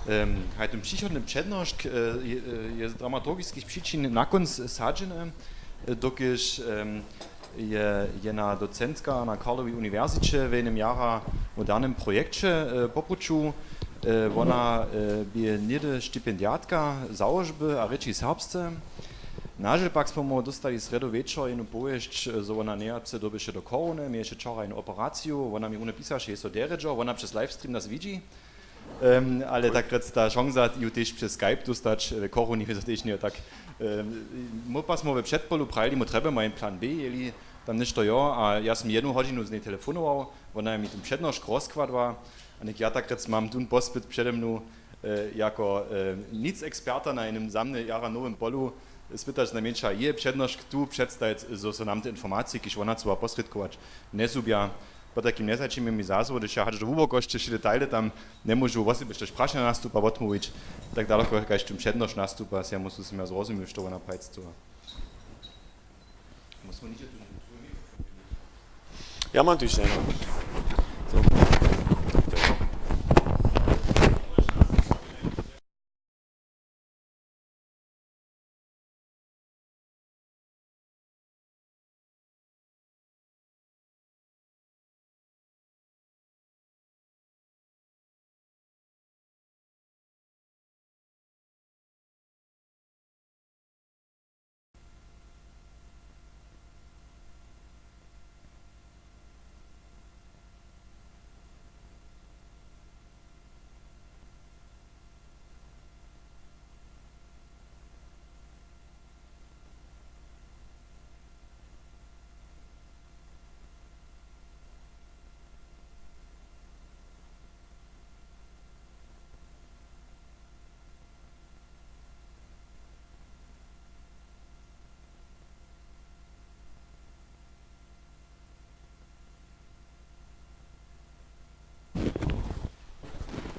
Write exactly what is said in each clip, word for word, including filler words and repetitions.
Em, haj, ten přichodny přednošk, e, je, e, je z dramaturgiskich přičin na kónc sadźeny, e, dokelž, em, je jedna docentka na Karlowej uniwersiće w jednym jara modernym projekće, e, po puću. E, wona, e, bě něhdy stipendiatka załožby a rěči serbsce. Nažel pak smy móhł dóstali srjedu wječor jednu powěsć, e, zo wona njejace dyrbješe do chorownje, měješe wčora jednu operaciju, wona mi runje pisaše, je so derje dźo, wona přez livestream nas widźi. Em, ale tak rjec, ta šansa ju tež přez Skype dóstać, e, w chorowni, wězo tež njeje tak. Em, my pak smy w předpolu prajili, my trjebamy jen plan B, jeli tam něšto jo, a ja sym jednu hodźinu z njej telefonował, wona je mi ten přednošk rozkładła, a něk ja tak rjec mam tón pospyt přede mnu, e, jako, e, nic eksperta na jednym za mnje jara nowym polu, spytać najmjeńša jeje přednošk tu předstajić, zo so nam te informacije, kiž wona chcyła posrědkować, njezhubja. Potajkim njezačimje mi zazwo, hdyž ja hač do hłubokosće wšě detaile tam njemóžu wosebje štož prašenja nastupa wotmołwić, tak daloko kaž tu přednošk nastupa, so ja muslim, sym ja zrozumił, što wona prajc chcyła. Ja mam tu hišće jedno.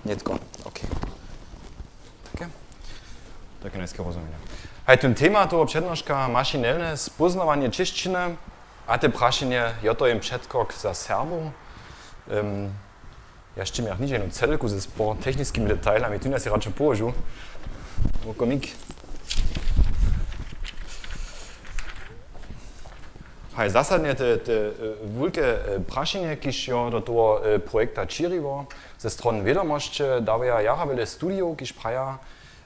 Nětko, okay. Take? Take njeske rozumimy. Haj, ten tema toho přednoška, mašinelne spóznawanje čěšćiny, a te prašenje, jo to jen předkok za Serbow. Em, ja sće měł niženu cedelku ze spor techniskimi detailami, tu nas je radšo połožu. Wokomik. Haj, zasadnje te, te, e, wulke, e, prašenje, kiž jo do toho, e, projekta ćěriło, ze strony wědomosće dawaja jara wjele studijow, kiž praja,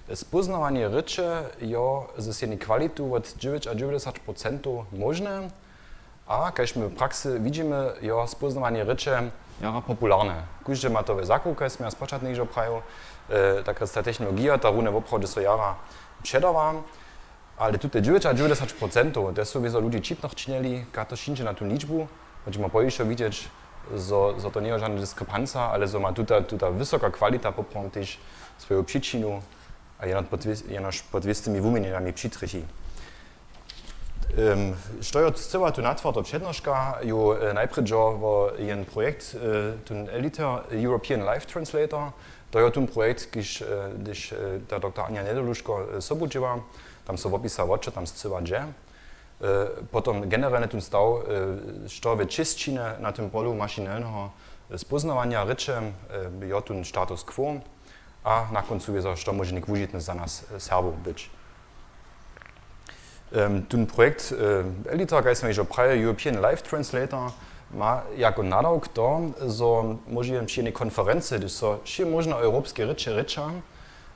e, spóznawanje rěče jo z jednej kwalitu wot dźewjećadźewjećdźesat procentow móžne. A kaž my w praksy widźimy, jo spóznawanje rěče jara popularne. Kóždy ma to we zakłowkach, smy ja spočatnje hižo prajił, e, tak ta technologija, ta runje woprawdźe so jara předawa. Ale tute dźewjećadźewjećdźesat procentow, te su wězo ludźi ćipnach činjeli, kaž to hińdźe na tu ličbu, budźemy powišo widźeć, zo, zo to njeje žana diskrepanca, ale zo ma tuta, tuta wysoka kwalita poprawom tež swoju přičinu a jenož pod wěs-, jenož pod wěstymi wuměnjenjami přitrjechi. Em, što jo scyła tu natwarta přednoška, ju, e, najprjedy wo jen projekt, e, tón Eliter European Life Translator, to jo tón projekt, kiž, e, hdyž, e, ta doktor Anja Njedołuško, e, sobu dźěła, tam so wopisa, wo čo tam scyła dźe. E, potom generelnje tón staw, e, što w čěšćinje na tym polu mašinelneho, e, spóznawanja rěče, e, jo tón status quo a na kóncu wězo, što móže něk wužitny za nas, e, Serbow być. Em, tón projekt, e, Eliter, kaž smy hižo prajił, European Life Translator, ma jako nadawk to, zo móže jen při jednej konferency, hdyž so wšě móžne europske rěče rěča,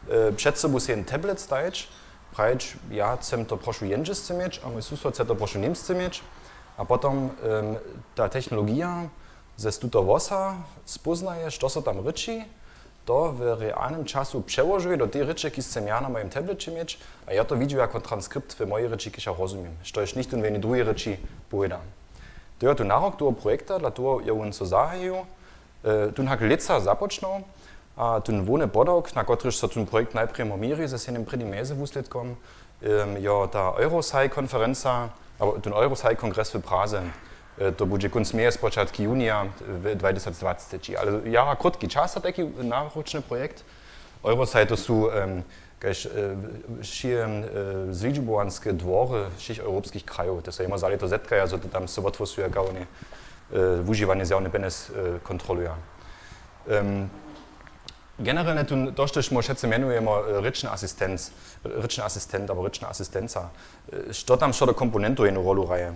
e, před sobu sej jen tablet stajić, prajić, ja chcem to prošu jendźelsce měć, a mój susod chce to prošu němsce měć. A potom, em, ta technologija ze tuto włosa spóznaje, što so tam rěči, to w realnym času přełožuje do tej rěče, kiž chcem ja na mojim tableće měć, a ja to widźu jako transkript w mojej rěči, kiž ja rozumím, štož nichtó w jednej druhej rěči powěda. To je tu narok toho projekta, dla toho je wón so zahajił. E, tón hak lětsa započnył a tón hłowny podawk, na kotryž so tón projekt najprjedy měri ze swojim prěnim mjezywuslědkom, em, jo, ta Eurosai konferenca, abo tón Eurosai kongres w Praze. E, to budźe kónc meje, spočatk junija w dwatysacdwaceći. Ale jara krótki čas za tajki naročny projekt. Eurosai to su, em, kaž, e, wšě, e, zlidźbowanske dwory wšěch europskich krajow. To so jima za lěto zetkaja, zo to tam so wotwosuja, jak woni, e, wužiwanje zjawnych pjenjez, e, kontroluja. Em, Generalnje tón, to, štož my wšetcy mjenujemy, e, rěčny asistent, rěčny asistent abo rěčna asistenca, e, što tam wšo do komponentow jednu rolu hraje.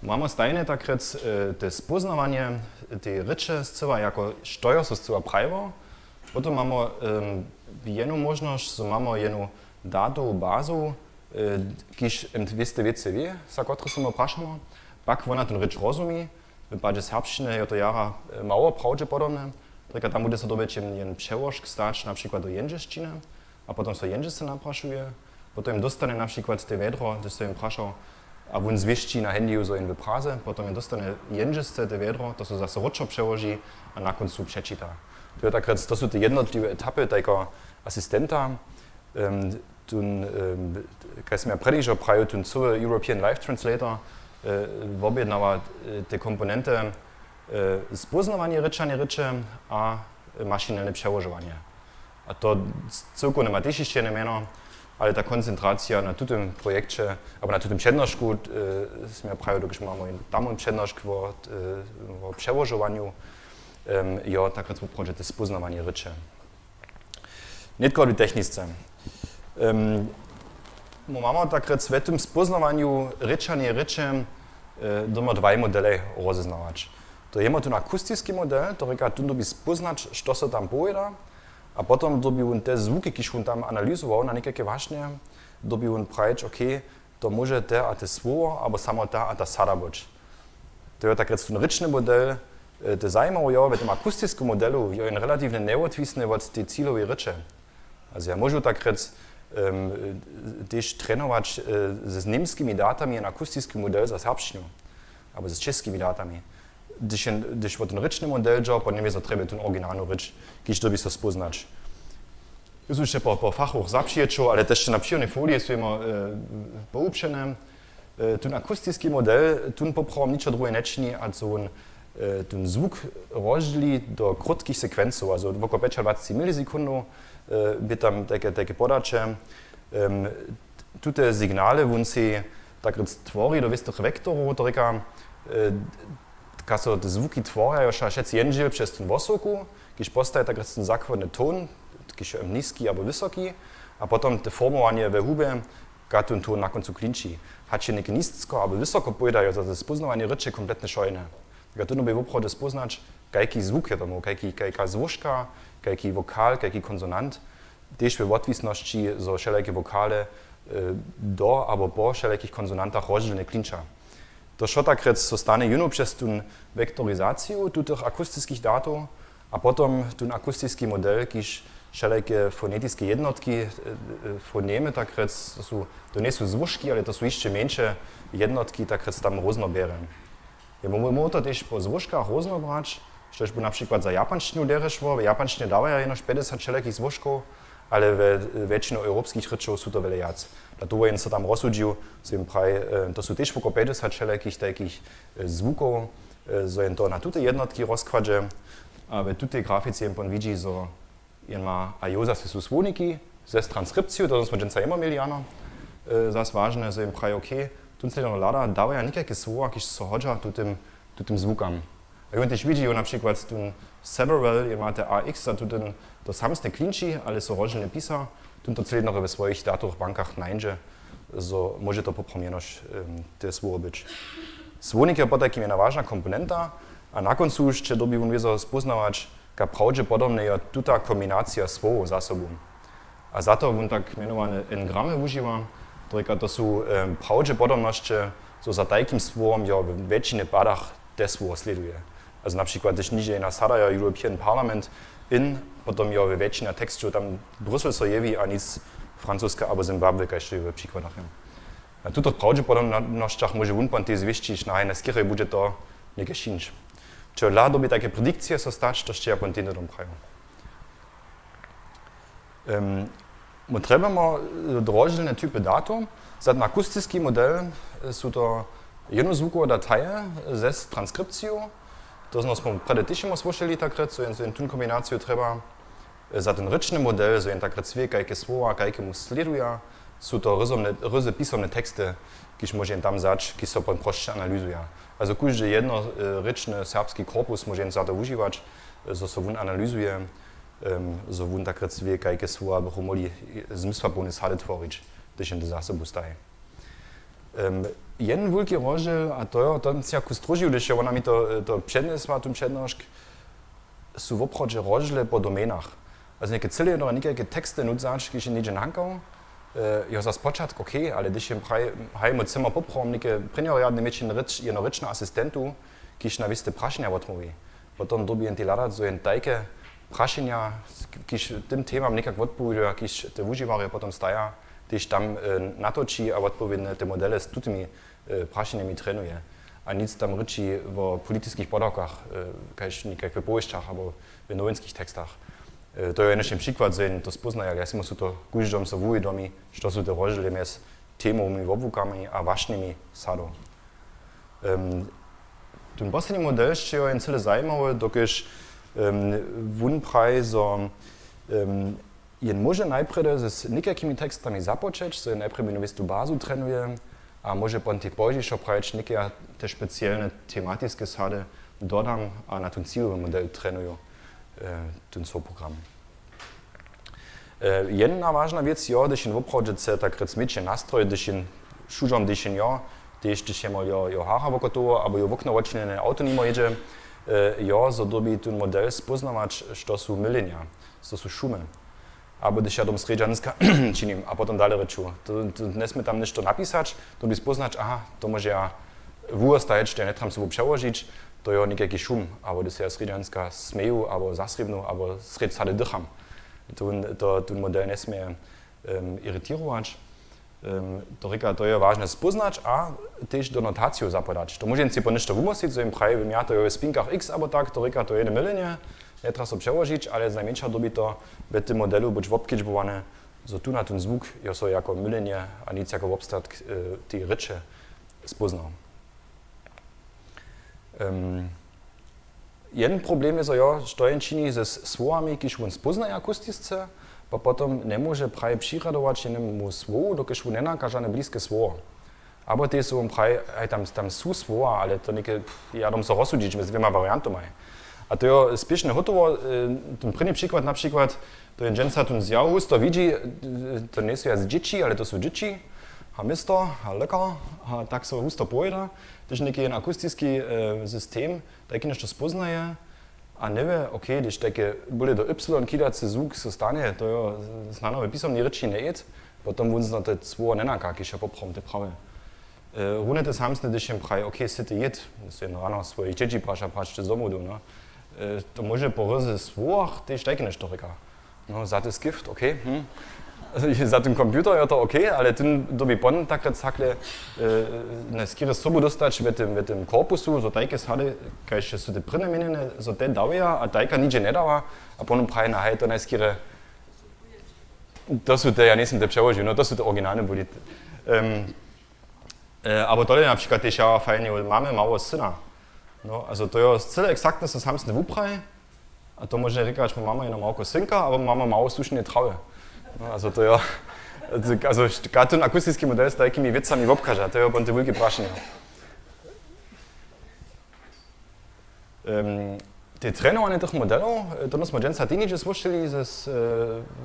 Mamy stajnje tak rjec, e, te spóznawanje tej rěče scyła, jako što jo so scyła prajiło. Potom mamy, em, jednu móžnosć, zo mamy jednu datowu bazu, e, kiž M dwěstě wěcy wě, za kotrež so my prašamy, pak wona tón rěč rozumi. W padźe serbšćiny je to jara, e, mało prawdźepodobne. Rěka, tam budźe so dobyć jen, jen přełožk stać na přikład do jendźelšćiny a potom so jendźelsce naprašuje. Potom jim dóstanje na přikład te wjedro, hdyž so jim prašał, a wón zwěsći na handyju, zo jen w Praze, potom jim dóstanje jendźelsce te wjedro, to so zaso wróćo přełoži a na kóncu přečita. To je tak rjec, to su te jednotliwe etapy tajkeho asistenta. Em, tón, em, kaž smy prědnižo prajił, tón cyły European Life Translator, e, wobjednawa, e, te komponenty, e, spóznawanje rěčanje rěče a mašinelne přełožowanje. A to c-, cyłkownje ma tež hišće jene mjeno, ale ta koncentracija na tutym projekće, abo na tutym přednošku, e, smy prajił, dokelž mamy tam přednošk wo, e, wo přełožowanju, em, jo, tak rjec woprawdźe te spóznawanje rěče. Nětko w technice. Em, my mamy tak rjec w tym spóznawanju rěčanje rěče, e, dyrma dwaj modelej rozeznawać. To je jeno tón akustiski model, to rěka, tón dyrbi spóznać, što so tam powěda, a potom dyrbi wón te zwuki, kiž wón tam analyzował na někajke wašnje, dyrbi wón prajić, okay, to móže te a te słowo, abo samo ta a ta sada być. To je tak rjec tón rěčny model, e, te zajimało jo, w tym akustyskim modelu jo jen relatiwnje njewotwisny wot tej cilowej rěče. Also ja móžu tak rjec, em, tež trenować, e, z, z němskimi datami jen akustiski model za serbšćinu, abo z čěskimi datami. Hdyž jen, hdyž wo tón rěčny model dźo, potom je so trjebje tón originalnu rěč, kiž dyrbi so spóznać. Jaz su hišće po, po fachowych zapřijećow, ale tež na přirodnej foliji su jemo, e, połupšene. E, tón akustiski model, tón poprawom ničo druhe nječini, a zo wón, e, tón zwuk rozdźěli do krótkich sekwencow, also wokoło pjećadwaceći milisekundow, e, bě tam tajke, tajke podaće. Em, tute signale wón sej tak rjec twori do wěstych wektorow, to rěka, e, kaž so te zwuki tworja, jo, wšo-, wšetcy jendźel přez tón wosołku, kiž postaji tak rjec tón zakładny tón, kiž je niski abo wysoki, a potom te formowanie we hubje, kaž tón tón na kóncu klinči. Hač je něke nisko abo wysoko, powěda jo za te spóznawanje rěče kompletnje wšo jene. Tak a tón dyrbi woprawdźe spóznać, kajki zwuk je tomu, kajki, kajka złožka, kajki wokal, kajki konsonant, tež we wotwisnosći, zo wšelake wokale, e, do abo po wšelakich konsonantach rozdźělnje klinča. To wšo tak rjec so stanje jónu přez tón wektorizaciju tutych akustiskich datow a potom tón akustiski model, kiž wšelake fonetiske jednotki, e, e, fonemy, tak rjec, to su, to njejsu złožki, ale to su hišće mjeńše jednotki, tak rjec tam róznobjerje. Je mo-, móhł to tež po złožkach róznobrać, štož by na přikład za japanšćinu derje šło. W japanšćinje dawaja jenož pjećdźesat wšelakich złožkow, ale we wjetšinu europskich rěčow su to wjele wjac. Dlatego jen so tam rozsudźił, zo jen praji, e, to su tež wokoło pjećdźesat wšelakich tajkich, e, zwukow, e, zo jen to na tute jednotki rozkładźe. A w tutej grafice jen pon widźi, zo jen ma, a jo, zase su słowniki z transkripciju, to smo dźensa jemo měli, ano, e, zas wažne, zo jen praji, okay, tón slědowno hlada, dawaja někajke słowa, kiž so hodźa tutym, tutym zwukam. A jo, jen tež widźi, jo, na přikład tón several, jen ma te A X za tutym, to samsne klinči, ale so rozdźělnje pisa, tón to slědowno we swojich datowych bankach nańdźe, zo móže to poprawom jenož, em, te słowo być. Słownik je potajkim jedna wažna komponenta a na kóncu hišće dyrbi wón wězo spóznawać, kaž prawdźepodobnje jo tuta kombinacija słowow za sobu. A za to wón tak mjenowany n-gramy wužiwa, to rěka, to su, em, prawdźepodobnosće, zo za tajkim słowom jo we wjetšinje padach te słowo slěduje. Also na přikład, hdyž niždźe jena sadajo European Parliament in, potom jo we wjetšinje teksćow tam Brusel so jewi a nic Francuska abo Zimbabwe, kaž to je we přikładach, jo. Na tutych prawdźepodobnosćach móže wón pon tež zwěsćić, na hajne skerje budźe to někaj činić. Čehodla dyrbi tajke predikcije so stać, to sće ja pon tehnje dom prajił. Em, my trjebamy, e, rozdźělne typy datow. Za ten akustiski model, e, su to jednozwukowe dataje z transkripciju. To znamo smo prjedy tež jemo słyšeli, tak rjec, zo jen, zo jen tón kombinaciju trjeba. Za ten rěčny model, zo jen tak rjec wě, kajke słowa kajkemu slěduja, su to ryzomne, ryze pisomne teksty, kiž móže jen tam wzać, kiž so pon prosće analyzuja. Also kóždy jedno, e, rěčny serbski korpus móže jen za to wužiwać, e, zo so wón analyzuje. Zo wón tak rjec wě, kajke słowa bychu móhli zmysłapołne sady tworić, hdyž jim to za sobu staji. Jeden wulki rozdźěl, a to jo, to sym jako stružił, hdyž jo wona mi to přednjesła, tón přednošk, su woprawdźe rozdźěle po domenach. A z něke cyle jednoho někajke teksty nudzać, kiž je něhdźe nankał, jo, za spočatk, okay, ale hdyž jen hajmy chcemy poprawom něke prěnjorjadne měć jednorěčny asistentu, kiž na wěste prašenja wotmołwi, potom dyrbi jen tej hladać, zo jen tajke prašenja, kiž tym temam někak wotpowěduja, kiž te wužiwarjo potom staja, tež tam natoči a wotpowědne te modele z tutymi prašenjemi trenuje. A nic tam ryči wo politiskich podawkach, kaž někak w powěsćach abo w nowinskich tekstach. To je jenož jen přikład, zo jen to spóznaja, ale ja sym so to kóždom so wuwědomi, što su te rozdźěle mjez temowymi wobłukami a wašnjemi sadow. Ten posledni model sće jo jen cyle zajimawy, dokelž wón praji, zo jen móže najprjedy z někajkimi tekstami započeć, zo jen najprjedy wěstu bazu trenuje a móže potom tej pozdźišo prajić někaj te specielne tematiske sady dodam a na ten cilowy model trenuju ten swój program. Jedna wažna wěc jo, hdyž jen woprawdźe chce tak rjec měć nastroj, hdyž jen šudźom, hdyž jen jo, tež hdyž je jo, jo hara wokotowo abo jo wokno wočinjene, awto nimo jědźe, jo, zo dyrbi ten model spóznawać, što su mylenja, što su šumy. Abo hdyž ja dom srjedźa dnska činim a potom dale rěču, to njesmě tam něšto napisać, to dyrbi spóznać, aha, to móže ja wuhostajeć, to ja njetrjam sobu přełožić, to jo někajki šum, abo hdyž se ja srjedźa dnska směju abo zasrěbnu abo srjedź sady dycham. To ten model njesmě iritirować. To rěka, to je wažne spóznać a tež do notacijow zapodać. To móže jen sej po něšto wumyslić, zo jen praji, wěm ja, to je w spinkach x abo tak, to rěka, to je jene mylenje, njetrjam so přełožić, ale znajmjeńša dyrbi to w tym modelu być wobkedźbowane, zo tu na ten zwuk jo so jako mylenje a nic jako wobstatk tej rěče spóznał. Jeden problem je zo jo, što jen čini ze słowami, kiž wón spóznaje akustisce, pa potom njemóže praji přirjadować jenymu słowu, dokelž wón njenaka žane bliske słowo. Abo tež so wón praji, haj, tam su słowa, ale to něke, ja dom so rozsudźić mjez dwěma wariantomaj. A to jo spěšnje hotowo. Ten prěni přikład na přikład, to jen dźensa tón zjaw husto widźi, to njejsu ja dźěći, ale to su dźěći, ha město, ha leka, ha tak so husto powěda, hdyž něki jen akustiski system tajki něšto spóznaje a njewě, okay, hdyž tajke bóle do y kidacy zwuk so stanje, to jo snano w pisomnej rěči njejět, potom wón znote słowo njenaka, kiž jo poprawom te prawy. Runje te samsne, hdyž jen praji, okay, sej ty jěd, so jedno rano swojich dźěći praša, prašće z domodu, no. To móže po ryzy słowach tež tajke něšto rěka. No, za ty skift, okay, hm. Za ten computer jo to okay, ale ten dyrbi pon tak rjec hakle najskěrje sobu dóstać w tym korpusu, zo tajke sady, kaž su te prěnje měnjene, zo te dawja a tajka nihdźe njedawa. A potom praji, na haj, to najskěrje, to su te, ja njejsym te přełožił, no, to su te originalne bulit. Abo tole na přikład tež ja fajnje mamy mało syna. No, also to jo cyle exaktne so samsne wupraji. A to móže rěkać, my mamy jeno małko synka abo mamy mało sušenej trawy. No, also to jo, also katun akustiski model z tajkimi wěcami wobkaža, to jo pon te wulke prašenje. Te trenowanju tych modelow, to smy dźensa tež něhdźe słyšeli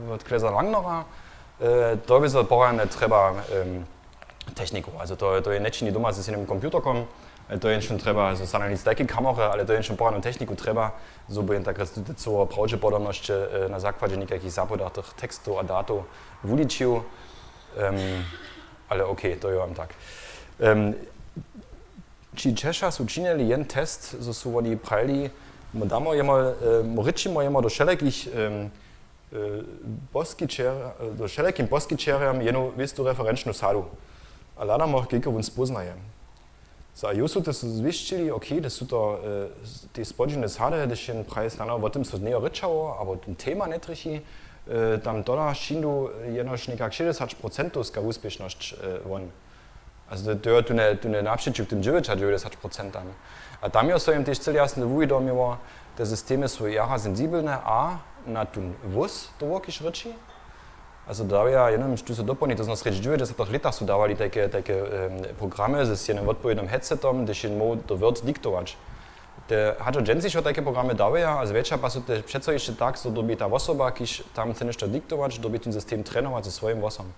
wot Kleza Langnera. To wězo porjadnje trjeba techniku, also to je nječini doma z jenym computerkom. To je jen trjeba zanalić tajke kamery, ale to je jen porjadnu techniku trjeba, zo by jen tak rjec tute cyłe prawdźepodobnosće na zakładźe někajkich zapodatych tekstow a datow wuličił. Ale okay, to jo wam tak. Ći češa su činili jen test, zo su woni prajili, my damo jemu, my rěčimo jemu do wšelakich poskićerjam, do wšelakim poskićerjam jenu wěstu referenčnu sadu. A hladamo, kajko wón spóznaje. So, a ju su te so zwěsćili, okay, da su to te spodźiwne sady, hdyž jen praji snano, wo tym so njejo rěčało abo ten tema njetrjechi, tam tola šindu jenož někak šěsćdźesać procentow wuspěšnosć won. Also to je tune napřećiw tym dźewjećadźewjećdźesać procentam. A tam jo so jim tež cyle jasnje wuwidomjeło, te systemy su jara sensibelne a na tón hłós toho, kiž rěči. Also dawja jenož tu so dopołni, to znowsrjedź dźewjećdźesatych lětach su dawali tajke tajke programy z jenym wotpowědnym headsetom, hdyž jen móhł to word diktować. Te hačo dźensišo tajke programy dawuja a zwjetša pak su te přeco hišće tak, zo dyrbi ta wosoba, kiž tam chce něšto diktować, dyrbi tón system trenować ze swojim hłosom.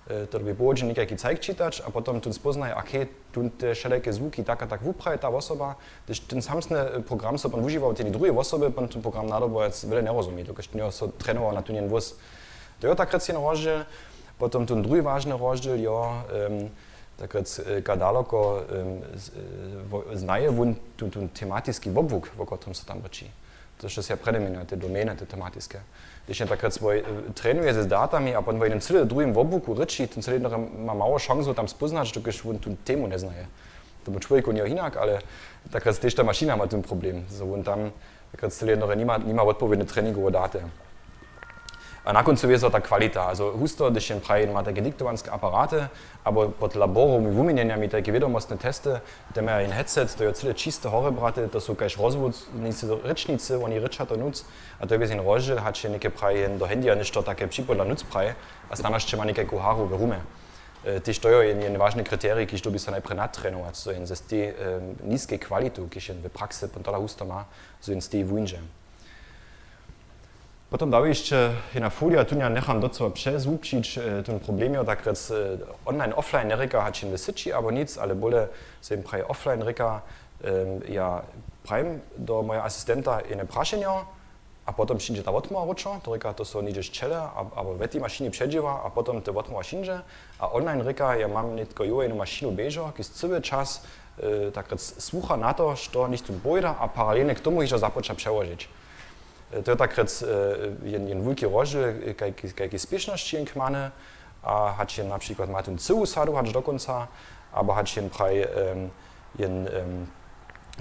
E, to dyrbi połodźe někajki cajk čitać a potom tón spóznaje, ach hej, tón te wšelake zwuki tak a tak wupraji ta wosoba. Hdyž tón samsny, e, program so pon wužiwa wot jednej druhej wosoby, pon tón program nadobojac wjele njerozumi, dokelž tón jo so trenował na tón jeden hłós. To jo tak rjec jeden rozdźěl. Potom tón druhi wažny rozdźěl jo, em, tak rjec, e, ka daloko, em, z-, e, wo-, znaje wón tón, tón tematiski wobłuk, wo kotrymž so tam rěči. To je ja predeminuje, te domeny, te tematiske. Hdyž je tak rjec, woj, e, trenuje z datami a pon woj jednym cyle druhim wobłuku rěči, tón cyle jednore ma mało šansu tam spóznać, dokelž wón tu temu njeznaje. To by čłowjeku njejo hinak, ale tak rjec tež ta mašina ma tón problem. Zo wón tam tak rjec cyle jednore nima, nima wotpowědne treningowe daty. A na kóncu wězo ta kwalita. Also husto, hdyž jen praji, ma tajke diktowanske aparaty, abo pod laborowymi wuměnjenjami tajke wědomostne testy, te maja jen headset, to je cyle čiste horebraty, to su kaž rozhłódnicy, rěčnicy, woni rěča to nóc, a to je wězo jen rozdźěl, hač je něke praji jen do handya něšto take připodla nóc praji, a snano sće ma někajku haru w rumy. E, tež to je jen, jen wažny kriterij, kiž dyrbi so najprje natrenować, zo jen z tej, e, niskej kwalitu, kiž jen w praksy pon tola husto ma, zo jen z tej wuńdźe. Potom dawaj hišće jedna folija, tu ja njecham docyła přezwupšić, e, tón problem jo, tak rjec, e, online, offline, njerěka hač jen w syći abo nic, ale bóle sej praji offline rěka, em, ja prajim do mojeho asistenta jene prašenjo a potom přińdźe ta wotmołwa wróćo, to rěka, to so něhdźe sćele a-, abo we tej mašinje předźěła a potom te wotmołwa přińdźe. A online rěka, ja mam nětko jo jednu mašinu běžo, kiž cyły čas, e, tak rjec słucha na to, što něchtó powěda a paralelnje k tomu hižo započa přełožić. E, to je tak rjec, e, jen, jen wulki rozdźěl, e, kajki, kajki spěšnosći jen k mane, a hač jen na přikład ma tón cyłu sadu hač do kónca, abo hač jen praji, em, jen, em,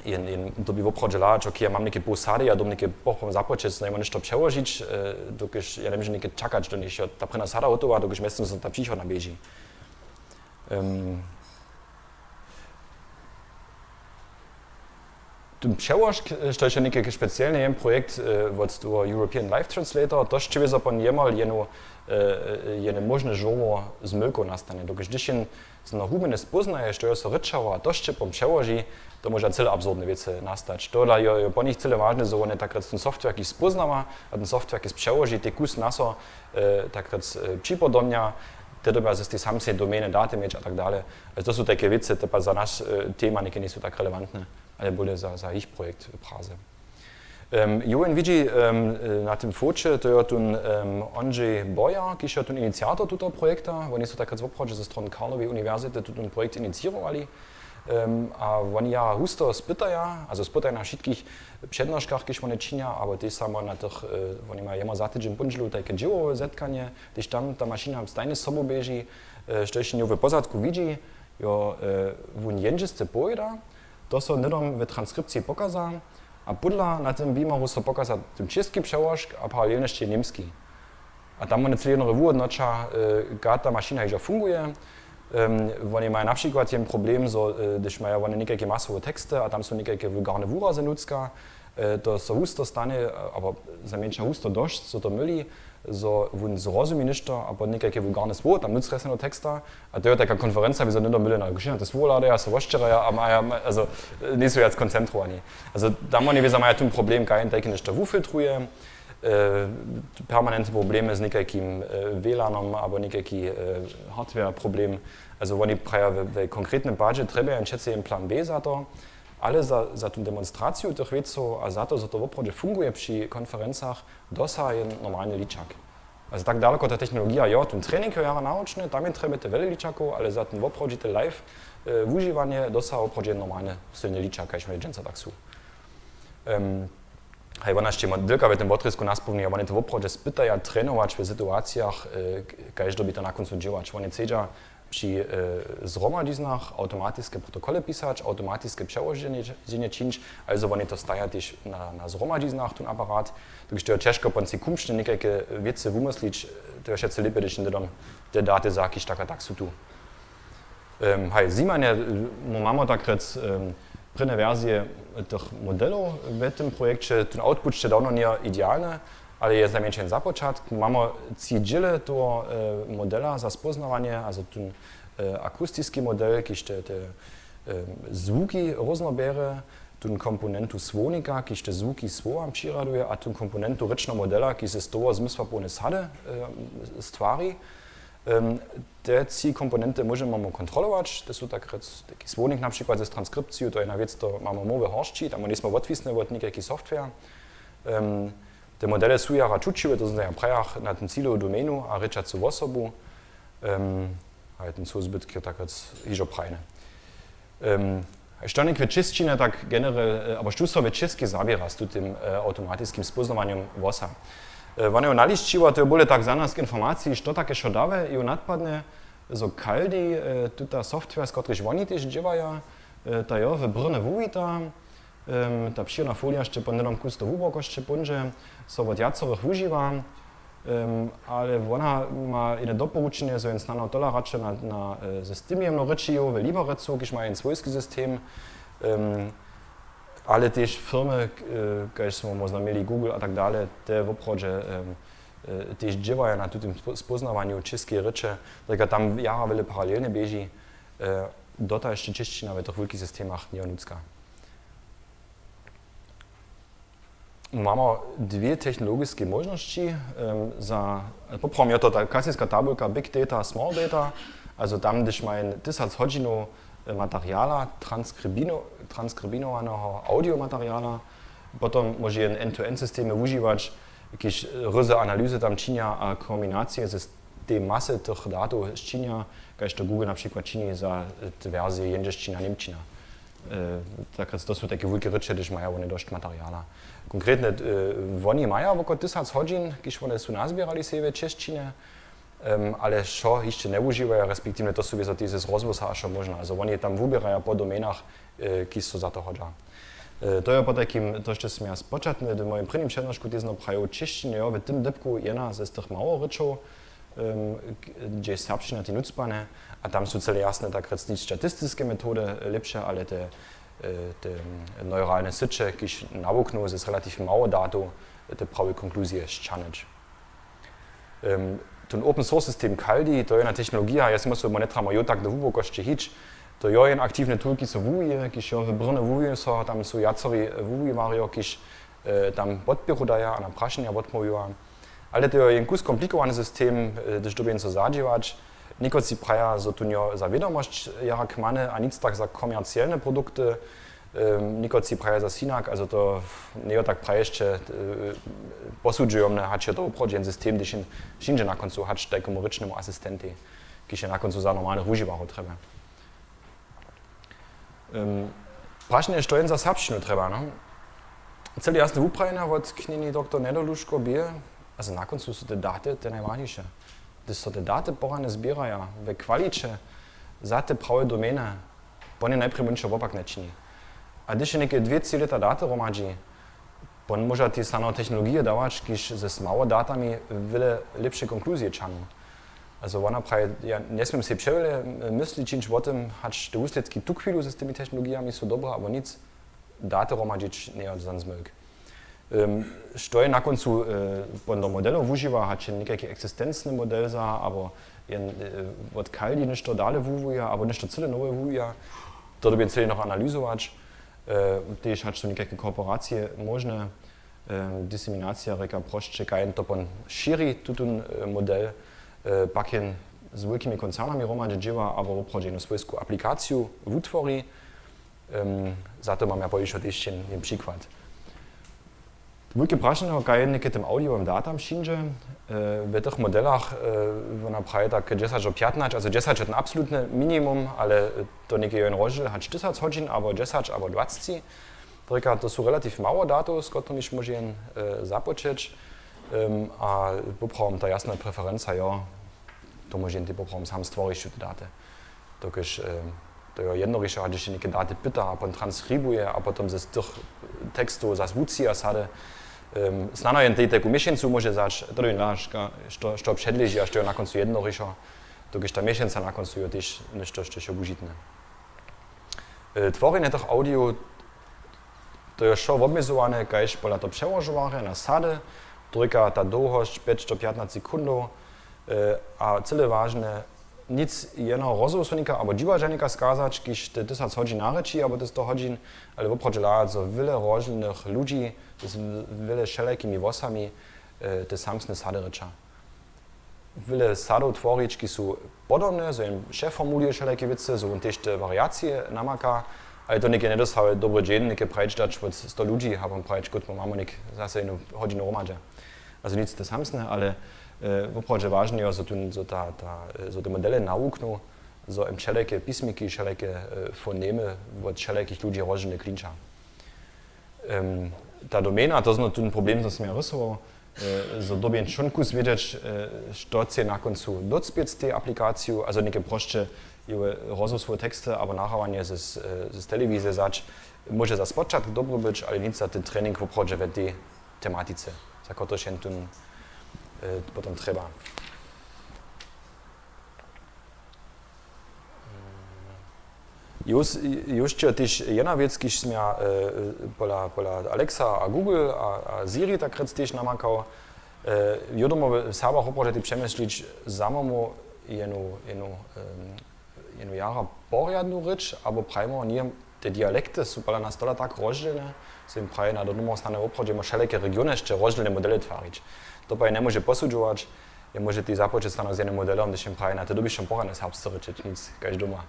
jen, jen dyrbi woprawdźe hladać, okay, ja mam něke poł sady, ja dyrbi něke pochom započeć, znajmo něšto přełožić, e, dokelž ja njemóžem něke čakać, do njež je ta prěnja sada hotowa, dokelž mjeztym so ta přichodna běži. Em, Tón přełožk, štož je někajki specielny jen projekt, e, wot toho European Life Translator, to sće wězo pon jemol jenu, e, e, jene móžne žórło zmylkow nastanje. Dokelž hdyž jen znahubjene spóznaje, što jo so rěčało, a to sće pon přełoži, to móža cyle absurdne wěcy nastać. Tohodla jo, jo pon nich cyle wažne, zo wone tak rjec tón software, kiž spóznawa, a tón software, kiž přełoži, tej kus na so, e, tak rjec, e, připodomnja, te dyrbja z tej samsnej domeny daty měć a tak dale. Ale to su tajke wěcy, te pak za naš, e, tema něke njejsu tak relevantne, ale bóle za, za jich projekt w Praze. Em, jo jen widźi, em, e, na tym foće, to jo tón, em, Ondřej Boyer, kiž jo tón iniciator tutoho projekta. Woni su tak rjec woprawdźe ze strony Karlowej uniwersity tutón projekt iniciěrowali. Em, a woni jara husto spytaja, also spytaja na wšitkich přednoškach, kiž wone činja, abo tež samo na tych, e, woni maja jemor za tydźeń póndźelu tajke dźěłowe zetkanje, hdyž tam ta mašina stajnje sobu běži, e, što hišće njeho w pozadku widźi, jo, e, wón jendźelske powěda, to so hnydom w transkripciji pokaza a pódla na tym wimoru so pokaza tón česki přełožk a paralelnje sće němski. A tam wone cyle jednore wuhódnoća, e, kak ta mašina hižo funguje. Em, woni maja na přikład jen problem, zo, e, hdyž maja wone někajke masowe teksty a tam su někajke wulgarne wurazy nutřka, e, to so husto stanje, e, abo znajmjeńša husto dosć, zo to myli, zo wón zrozumi něšto a potom někajke wulgarne słowo tam nutř rjestneho teksta. A to je taka konferenca, wězo hnydom byle na, kóždy na to słowo hladaja, so wosćěraja a maja, ma-, also, e, njejsu wjac koncentrowani. Also, tam woni wězo maja tón problem, kaž jen tajke něšto wufiltruje. E, permanentne problemy z někajkim, e, WLANom abo někajki, e, hardware problem. Also woni praja, we, we konkretnym padźe trjebaja jen přece jen plan B za to, ale za, za tu demonstraciju tych wěcow a za to, zo to woprawdźe funguje při konferencach, dosaha jen normalny ličak. Also tak daloko ta technologija jo, tón trening jo jara naročny, tam je trjebate wjele ličakow, ale za ten woprawdźe te live, e, wužiwanje dosaha woprawdźe jen normalny sylny ličak, kaž my dźensa tak su. Em, Haj, wona sće modelka w tym wotrězku naspomni, a wone to woprawdźe spytaja trenować w situacijach, e, k-, kaž dyrbi to na kóncu dźěłać. Wone chcedźa při, e, zhromadźiznach awtomatiske protokoly pisać, awtomatiske přełoženje čińć, ale zo wone to staja tež na, na zhromadźiznach, tón aparat. Dokelž to je ćežko pon sej kumšće někajke wěcy wumyslić, to je wšetcy lěpje, hdyž hnydom te daty za, kiž tak a tak su tu. Em, haj, zjimanje, e, mamy tak rjec, em, prěnje wersije tych modelow w tym projekće. Ten output sće dawno njeje idealny, ale je znajmjeńšej započatk. Mamy tři dźěle toho, e, modela za spóznawanje, also ten, e, akustiski model, kiž te, te, e, zwuki róznoběrje, tón komponentu słownika, kiž te zwuki słowam přiraduje, a tón komponentu rěčneho modela, kiž z toho zmysłapołne sady e, stwari. Em, te tři komponenty móžemy mu kontrolować. To su tak rjec, taki słownik na přikład z transkripciju, to je jedna wěc, to mamy mowy horsći, tam njejsmy wotwisny wot někajki software. Em, te modele su jara čućiwe, to znajam prajach na ten cilowu domenu a rěčacu wosobu. Em, a je ten souzbytk je tak rjec hižo prajny. Em, što něk w čěšćinje tak general, e, abo što so w čěskej zaběra z tutym e, awtomatiskim spóznawanjom hłosa. E, wona jo nališćiła, to je bóle tak za nas k informaciji, što take wšo dawe, jo nadpadne, zo Kaldi, e, tuta software, z kotrychž woni tež dźěłaja, e, ta jo w bryrnje wuwita, em, ta přirodna folija sće pon hnydom kus do hłubokosće póńdźe, so wot wjacorych wužiwa, em, ale wona ma jedne doporučenje, zo jen snano tola radše na, na, e, systemje mno rěči jo w Liberecu, kiž ma jen swójski system, em, ale tež firmy, k-, e, kaž smy móžno měli Google a tak dale, te woprawdźe, em, e, tež dźěłaja na tutym spo-, spóznawanju čěskeje rěče, tak tam jara wjele paralelnje běži, e, dotal hišće čěšćina w tych wulkich systemach njejo nutřka. Mamy dwě technologiske móžnosći, em, za, poprawom je to ta klasiska tabulka Big Data, Small Data, also tam, hdyž maja tysac hodźinow, e, materiala transkribino-, transkribinowaneho audiomateriala, potom móže jen end-to-end systemy wužiwać, kiž ryzy analyzy tam činja a kombinacije z tej masy tych datow činja, kaž to Google na přikład čini za, e, te wersije jendźelšćina, němčina. E, tak to su tajke wulke rěče, hdyž maja wone dosć materiala. Konkretnje, e, woni maja woko tysac hodźin, kiž wone su nazběrali sej w čěšćinje, em, ale wšo hišće njewužiwaja, respektiwnje to su wězo tež z rozhłosa a wšo móžne. Also woni tam wuběraja po domenach, e, kiž su za to hodźa. E, to je potajkim to, što sym ja spočatny w mojim prěnim přednošku tež prajił, čěšćinje jo w tym dypku jedna z tych mało rěčow, em, k-, hdźež serbšćina tež nutřbane, a tam su cyle jasne tak rjec tež statistiske metody, e, lěpše, ale te, e, te, mm, neuralne syće, kiž nawuknu z relatiw mało datow, e, te prawe konkluzije sćahnyć. Em, tón open source system Kaldi, to je jedna technologija, ja sym so njetramo jo tak do hłubokosće hić, to jo jen aktiwny tool, kiž so wuwije, kiž jo w bryrnje wuwije so, tam su wjacori, e, wuwiwarjo, kiž e, tam podpěru daja a na prašenja wotmołwiła. Ale to je jen kus komplikowany system, e, hdyž dyrbja so zadźěłać. Někotři praja, zo tu njo za wědomosć jara kmany a nic tak za komercielne produkty. Em, někotři praja zas hinak, also to njejo tak praješće, e, posudźujomne, hač je to woprawdźe jen system, hdyž jen přińdźe na kóncu hač tajkemu rěčnemu asistentej, kiž je na kóncu za normalnych wužiwarjow trjebny. Em, prašenje, što jen za serbšćinu trjeba, no? Cyle jasne wuprawjenja wot knjeni doktor Nedoluško bě, a za na kóncu su te daty te najwažniše. Hdyž so te daty porane zběraja we kwaliće za te prawe domeny, pon je najprjedy mnišo wopak nječini. A hdyž je něke dwě tři lěta daty hromadźi, pon móža tež snano technologije dawać, kiž z mało datami wjele lěpše konkluzije ćahnu. Also wona praji, ja njesměm sej přewjele, e, mysli čińć wo tym, hač te wuslědki tuchwilu z tymi technologijami su dobre abo nic, daty hromadźić njejo za zmylk. Em, što je na kóncu, e, podle modelow wužiwa, hač je někajki eksistencny model za, abo jen, e, wot Kaldi něšto dale wuwuja, abo něšto cyle nowe wuwuja, to dyrbjam cyle noch analyzować. E, tež hač su někajke kooperacije móžne. Em, diseminacija rěka prosće, kaž to pon šěri tutón, e, model, e, pak jen z wulkimi koncernami hromadźe dźěła abo woprawdźe jednu swójsku aplikaciju wutwori. Em, za to mam ja powišo tež jen, jen přikład. Wulke prašenje, kaž něke tym audiowym datam přińdźe, e, w tych modelach, e, wona praji tak dźesać do pjatnaće, also dźesać je ten absolutny minimum, ale to něke je jen rozdźěl, hač tysac hodźin, abo dźesać, abo dwacci. Rěka, to su relatiw mało datow, z kotrymiž móže jen, e, započeć, em, a poprawom ta jasna preferenca jo, to móže jen tej poprawom sam stworić, te daty. Dokelž, e, to jo jednorišo, hač hišće něke daty pyta a pon transkribuje a potom z tych tekstow zas wuci a sady. Em, snano jen tej taku měšeńcu móže zać, to je naš, ka-, što, što předleži, a što je na kóncu jednorišo, dokelž ta měšeńca na kóncu jo tež něšto, što je wužitne. E, tworjenje tych audiow, to je wšo wobmjezowane, kaž pola to přełožowarja na sady, to rěka ta dołhosć pjeć do pjatnaće sekundow, e, a cyle wažne, Nic jeno rozhłosownika abo dźiwadźelnika skazać, kiž te tysac hodźin narěči abo te sto hodźin, ale woprawdźe hladać, zo wjele rozdźělnych ludźi z wjele wšelakimi włosami te samsne sady rěča. Wjele sadow tworić, ki su podobne, zo jim přeformuluje wšelake wěcy, zo wón tež te wariacije namaka, ale to něke njedostawje dobry dźeń, něke prajić dać wot sto ludźi, a wón prajić, kótmu mamo něk zase jednu hodźinu hromadźe. Also nic te samsne, ale woprawdźe wažne je, zo, tón, zo, ta, ta, zo te modele nawuknu, zo jim wšelake pismiki, wšelake fonemy wot wšelakich ludźi rozdźělne klinča. Ta domena, to znotón problem, zo směr rysował, zo době čłonkus wědźeć, što chce na kóncu docpěc tej aplikaciju, a zo něke prosće je rozhłosowe teksty abo nahrałanje z telewizije wzać, móže za spočatk dobry być, ale nic za ten trening woprawdźe w tej tematice, za kotryž jen tón potom trjeba. Jus je tež jedna wěc, kiž směr pola Alexa a Google a Siri tak rěc tež namakał. Jo domo w Serbach woprawdźe přemyslić, zamomu jenu jara porjadnu rěč, abo prajimo, nje, te dialekty su pola nas tola tak rozdźělne, zo jim prajena, do domo snano woprawdźe ma wšelake regiony hišće rozdźělne modele twarić. To pa je njemóže posudźować, je móže tež započeć snano z jenym modelom, hdyž jim prajena, ty dyrbiš porjadne serbsce rěčeć, nic kaž doma.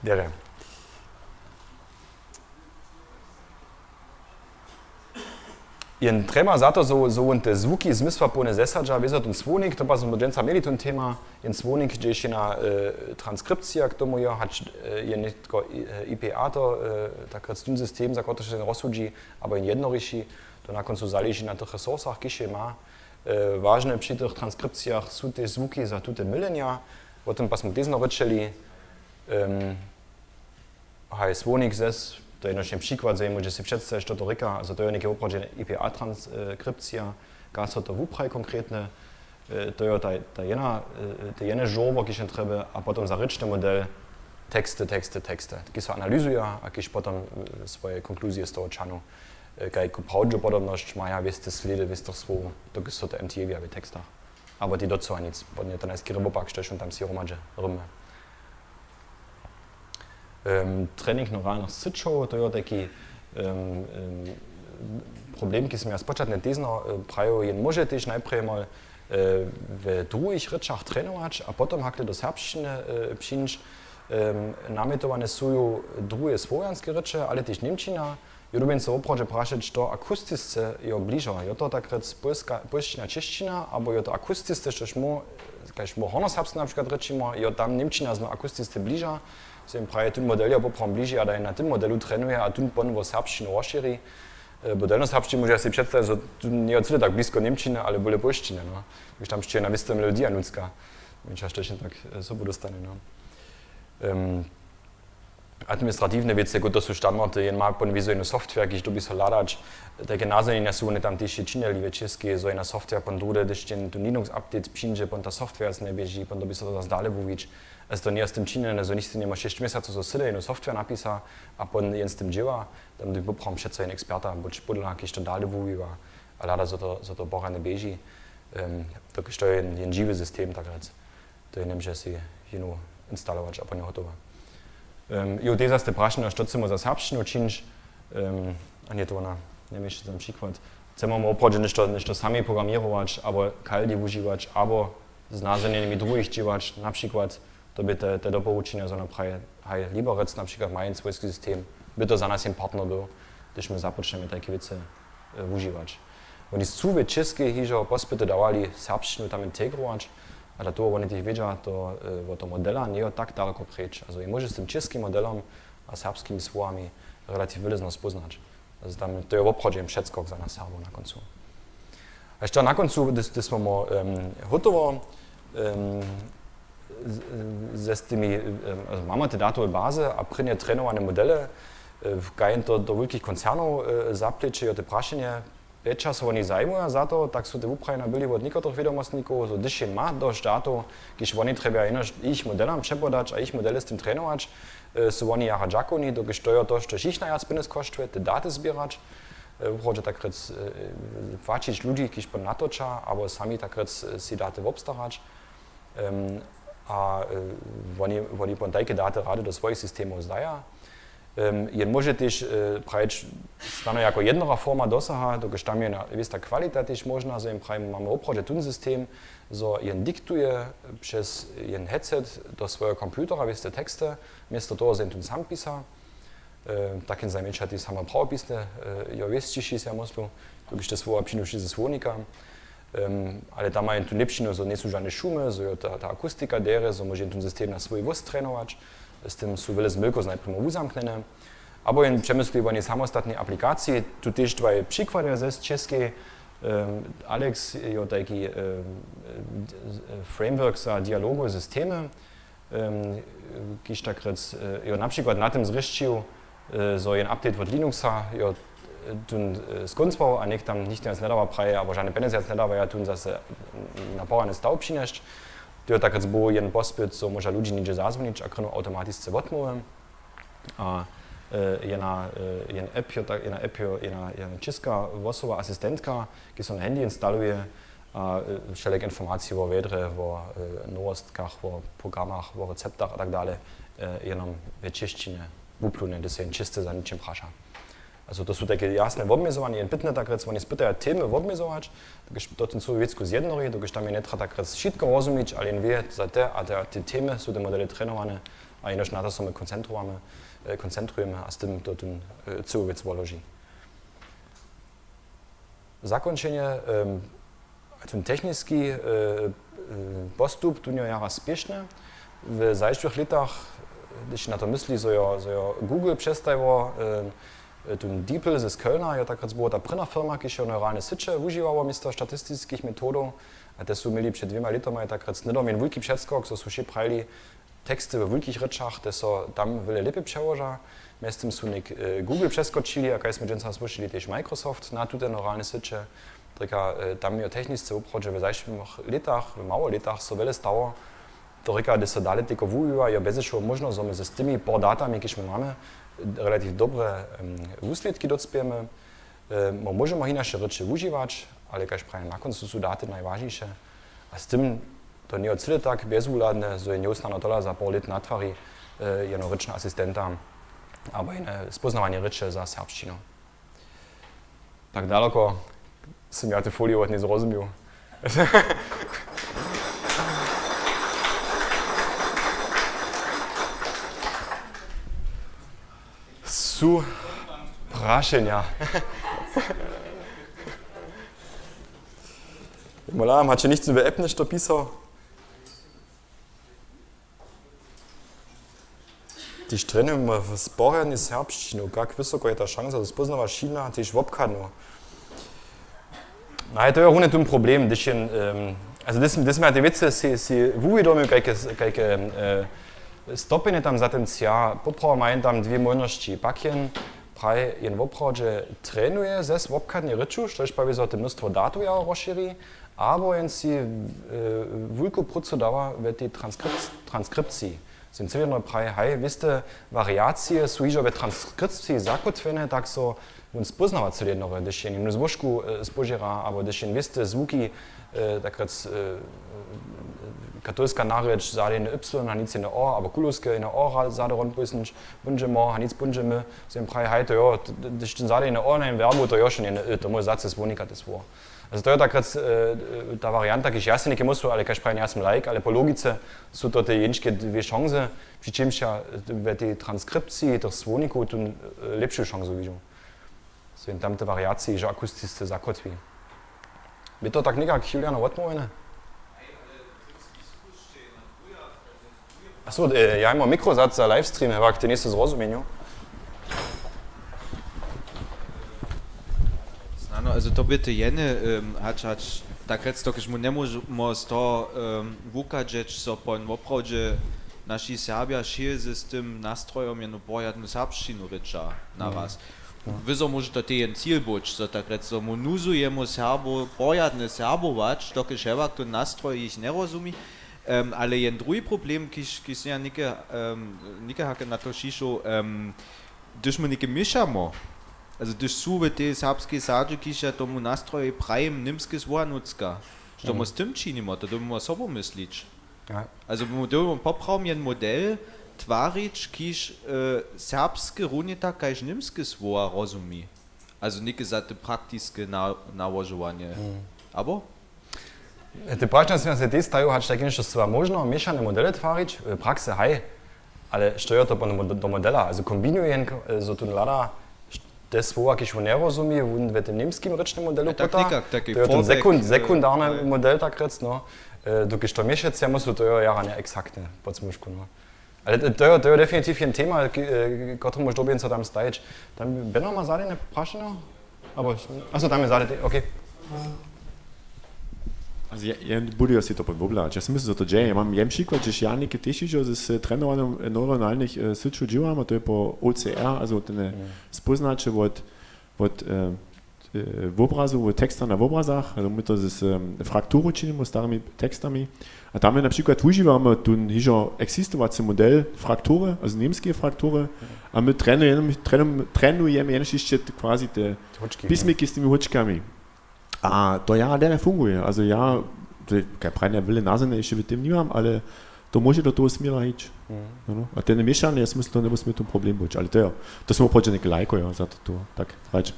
Derje. Jen trjeba za to, zo wón te zwuki zmysłapołne zesadźa, wězo tón słownik, to pa smy dźensa měli tón tema, jen słownik, hdźež jena transkripcija k tomu je, hač je nětko IPA to tak rěc tón system, za kotryž so rozsudźi, abo jen jednoriši, to na kóncu zaleži na tych resursach, kiž je ma. Wažne při tych transkripcijach su tež zwuki za tute mylenja, wo tym pa smy tež rěčeli. Haj, słownik zes, to je jenož jen přikład, zo jim móže sej předstajić, što to rěka, also to je něke woprawdźe IPA transkripcija, kaž so to wupraji konkretne, to je ta jena, te jene žórło, kiž jen trjeby, a potom za rěčny model teksty, teksty, teksty, kiž so analyzuja a kiž potom swoje konkluzije z toho čahnu, kajku prawdźopodobnosć maja wěste slědy wěstych słowow, dokelž so to mtwja w tekstach. Abo tež docyła nic, potom je to najskerje wopak, štož wón tam sej hromadźe rymuje. Trening neuralnych syćow, to je tajki problem, kiž smy ja spočatnje tež prajił, jen móže tež najprjedy mol we druhich rěčach trenować a potom hakle do serbšćiny přińć. Namjetowane su ju druhe słowjanske rěče, ale tež němčina. Jo dyrbjam so woprawdźe prašeć, što akustisce jo bližo. Jo to tak rěc pólska, pólšćina, češćina, abo jo to akustisce, štož móhł, kaž móhł hornjoserbsce na přikład rěčimy, jo tam němčina znó akustisce bliža. Sym praje, tón model je poprawom bliži a da je na tym modelu trenuje a tón pon wo serbšćinu rozšěri. Bo delnjoserbšćinu móže sej předstajić, zo tu njejo cyle tak blisko němčiny, ale bóle pólšćiny, no. Hdyž tam sće na wěstu melodija nutřka. Mjenčaš to tak sobu dóstane, no. Administratiwne wěcy, jako to su standardy, jen ma pon wězo jenu software, kiž dyrbi so hladać. Tajke nazhonjenja su wone tam tež činjeli we Čěskej, zo jena software pon druhdy, hdyž jen tu Linux update přińdźe, pon ta software z njeběži, pon dyrbi so to zas dale wuwić. A to njeje z tym činjene, zo nichtó njemóže šěsć měsacow, zo sydej jenu software napisa a pon jen z tym dźěła. Tam dyrbi poprawom přeco jen eksperta, buć pódla, kiž to dale wuwiwa a hlada, zo to, zo to porjadnje běži. Dokelž to je jen, jen žiwy system, tak rjec. To je njemóže sej jenu instalować a pon je hotowe. Jo, tež zas te prašenja, što chcemy za serbšćinu čińć, a nje to wona, njemyšli za přikład. Chcemy woprawdźe něšto, něšto sami programěrować, abo kaldi wužiwać, abo z nazhonjenjemi druhich dźěłać, na přikład, to by te, te doporučenja, zo nam praje, haj, Liberec na přikład ma jen swójski system, by to za nas jen partner był, hdyž my započnjemy tajke wěcy wužiwać. Woni su w Čěskej hižo pospyty dawali serbšćinu tam integrować, ale to woni tež wědźa, to, wo to modela njejo tak daloko preč. Also je móže z tym čěskim modelom a serbskimi słowami relatiw wjele znó spóznać. Also tam to je woprawdźe jen předskok za nas Serbow na kóncu. A hišće na kóncu, hdyž, hdyž smy hotowo ze z tymi, mamy te datowe bazy a prěnje trenowane modele, kaž jen to do wulkich koncernow zapleće, jo, te prašenje, prěča so woni zajimuja za to, tak su te wuprajene byli wot někotrych wědomostnikow, zo hdyž jen ma dosć datow, kiž woni trjebaja jenož jich modelam přepodać a jich modele z tym trenować, su woni jara dźakowni, dokelž to jo to, štož jich najwjac pjenjez koštuje, te daty zběrać. Woprawdźe tak rjec, e, płaćić ludźi, kiž potom natoča, abo sami tak rjec, e, si daty wobstarać. Em, a, e, woni, woni potom tajke daty rady do swojich systemow zdaja. Em, jen móže tež, e, prajić, snano jako jednora forma dosaha, dokelž tam je na, wěsta kwalita tež móžna, zo jen prajimy, mamy woprawdźe tón system, zo jen diktuje přez jen headset do swojeho komputera wěste teksty, město toho, zo jen tón sam pisa. E, tak jen zajimjeća tež samo prawopisne, e, jo wěsćiši se, ja myslu, dokelž te słowa přinoši ze słownika. Em, ale tam maja tu lěpšinu, zo njejsu žane šumy, zo jo ta, ta akustika derje, zo móže jen tón system na swój hłós trenować. Z tym su wjele zmylkow znajprjemu wuzamknjene. Abo jen přemysliwanje samostatnej aplikacije. Tu tež dwaj přikłady ze z Čěskej. Em, Alex jo tajki, em, framework za dialogowe systemy. Em, kiž tak rjec, e, jo, na přikład na tym zrěšćił, e, zo jen update wot Linuxa, jo, e, tón, e, skóncował a něk tam nichtó wjac njedawa praje, abo žane pjenjezy wjac njedawa, ja tón zase, mm, na porjadny staw přinjesć. To jo tak rjec był jen pospyt, zo móža ludźi něhdźe zazwonić a kronu awtomatisce wotmołwy. A, e, jena, e, jen app jo, tak, jena app jo, jena, jena česka hłosowa asistentka, kiž so na handy instaluje, a, e, wšelake informacije wo wjedrje, wo, e, nowostkach, wo programach, wo receptach a tak dale, e, jenom w čěšćinje wuplune, hdy so jen čěsće za ničim praša. Also to su tajke jasne wobmjezowanje, jen pytne tak rjec, woni spytaja temy wobmjezować, dokelž to tón cyłu wěcku zjednori, dokelž tam je njetrja tak rjec wšitko rozumić, ale jen wě, za te a te, te temy su te modele trenowane a jenož na to so my koncentrujemy, e, koncentrujemy a z tym to tón, e, cyłu wěc woloži. Zakónčenje, em, tón techniski, e, e, postup, tón jo jara spěšny. W zašłych lětach, hdyž na to mysli, zo jo, zo jo Google přestajiło, e, e, tón DeepL z Kölna, jo, takrat było ta prěna firma, kiž jo neuralne syće wužiwało město statistiskich metodow. A te su měli před dwěma lětama, jo, takrat hnydom jen wulki předskok, zo su wšě prajili, teksty we wulkich rěčach, te so tam wjele lěpje přełoža. Mjeztym su něk, e, Google přeskočili, a kaž smy dźensa słyšeli, tež Microsoft na tute neuralne syće. Rěka, e, tam jo technisce woprawdźe w zašłych lětach, w mało lětach so wjele stało. To rěka, hdy so dale teko wuwiwa, jo, bjez wšeho móžno, zo my z tymi por datami, kiž my mamy, relativ dobre, em, wuslědki docpějemy. E, mo-, móžemy hinaše rěče wužiwać, ale kaž prajim, na kóncu su daty najwažniše. A z tym to njejo cyle tak bjezwuhladne, zo je njewsnano tola za poł lět natwari, e, jeno rěčne asistenta, abo jene spóznawanje rěče za serbšćinu. Tak daloko sym ja tu foliju wot njej zrozumił. Su prašenja? Mola, maće nichtó w app něšto pisał? Hdyž trenujemy w sporjadnje serbšćinu, kak wysoko je ta šansa, zo spóznawaš hina, tež wobchadnu? No, ale to je runje tón problem, hdyž jen, em, also, hdyž, hdyž smy te wěcy si, si wuwědomił, kajke, kajke, e, stopjenje tam za tym třa, poprawom maja tam dwě móžnosći. Pak jen, praj, jen woprawdźe trenuje ze wobchadnej rěču, štož pak wězo te mnóstwo datow jara rozšěri, abo jen si, e, wulku prócu dawa we tej transkripc-, transkripciji. Sym cyłe jedno praj, haj, wěste wariacije su hižo we transkripciji zakótwjene, tak so wón spóznawa cyle jednore, hdyž jen jenu złožku, e, spožěra, abo hdyž jen wěste zwuki, e, tak rjec, e, katolska narěč, zadejne ypsilon a nic jene o, abo kulowske jene o, ra-, zady ron pójsnyć, póńdźe mo, a nic póńdźe my, sym praj, haj, to jo, t-, t-, hdyž ten zadejne o na jen werbu, to jo, šón jene y, to móže zace słownika te słowo. Also to je tak rjec, e, e, ta warianta, kiž ja sej něke myslu, ale kaž prajim, ja sym laik, ale po logice su to te jeničke dwě šansy, při čimž ja, e, we tej transkripciji tych słownikow tu, e, lěpšu šansu widźu. So jen tam te wariacije hižo akustisce zakótwi. Bě to tak někak, Juliano, wotmołwjene? A so, e, ja mam mikrowzat za livestream, hewak, ty njejsy zrozuměł. Snano, also to bě to jene, em, hač, hač, tak rjec, dokelž mu njemóžemo z toho, em, wuchadźeć, zo pon woprawdźe naši Serbja wšě z, z tym nastrojom jenu porjadnu serbšćinu rěča naraz. Wy zo móže to tež jen cil być, zo tak rjec, zo mu nuzujemo Serbow porjadnje serbować, dokelž hewak tón nastroj jich njerozumi. Em, ale jen druhi problem, kiž, kiž sym ja něke, em, někehake na to přišoł, em, hdyž mu něke měšamo, Also hdyž su w tej serbskej sadźe, kiž ja tomu nastroju prajim, němske słowa nutřka, što my z tym činimo, to dyrbimy sobu myslić. Ja. Also my dyrbimy poprawom jen model twarić, kiž e, serbske runje tak kaž němske słowa rozumi. Also něke za te praktiske na, nałožowanje. Abo? Te prašenja sym ja se tež stajił, hač tajke něšto scyła móžno, měšane modele twarić, w praksy haj, ale što jo to potom do, do modela? Also kombinuje jen, zo tu hlada te słowa, kiž wón njerozumi, wón w tym němskim rěčnym modelu Tak pota, někak, taki to jo ten fallback, sekund, e, sekundarny haj. Model tak rjec, no. E, dokelž to měšecy, ja myslu, to jo jara njeexaktne pod smyšku, no. Ale to, to, jo, to jo definitiv jen tema, k-, e, kotremu móž dobjenco tam stajić. Tam Beno ma zadane prašenje? Abo, aso, tam je zadane, okay. Also ja, ja budu jo sej to potom wobhladać. Ja sym myslel, zo to dźe. Ja mam jen přikład, hdźež ja něke tež hižo z, z trenowanym neuronalnych e, syćow dźěłam, a to je po O C R, also ten e, spóznaće wot, wot e, e, wobrazu, wot teksta na wobrazach, also my to z e, frakturu činimy, starymi tekstami. A tam je na přikład wužiwamy tón hižo eksistowacy model fraktury, also němskeje fraktury, a my trenujemy, trenujemy, trenujemy jenož hišće t-, quasi te Hóčki, pismiki z tymi hóčkami. A to jara derje funguje. Also ja, to je, kaj prajnje, wjele nazhonje hišće w tym nimam, ale to móže do toho směra hić. Ano. A ten měšany, ja sym myslel, to njebu směr ten problem być, ale to jo. To smy woprawdźe něke lajko, jo, za to, to tak hrać.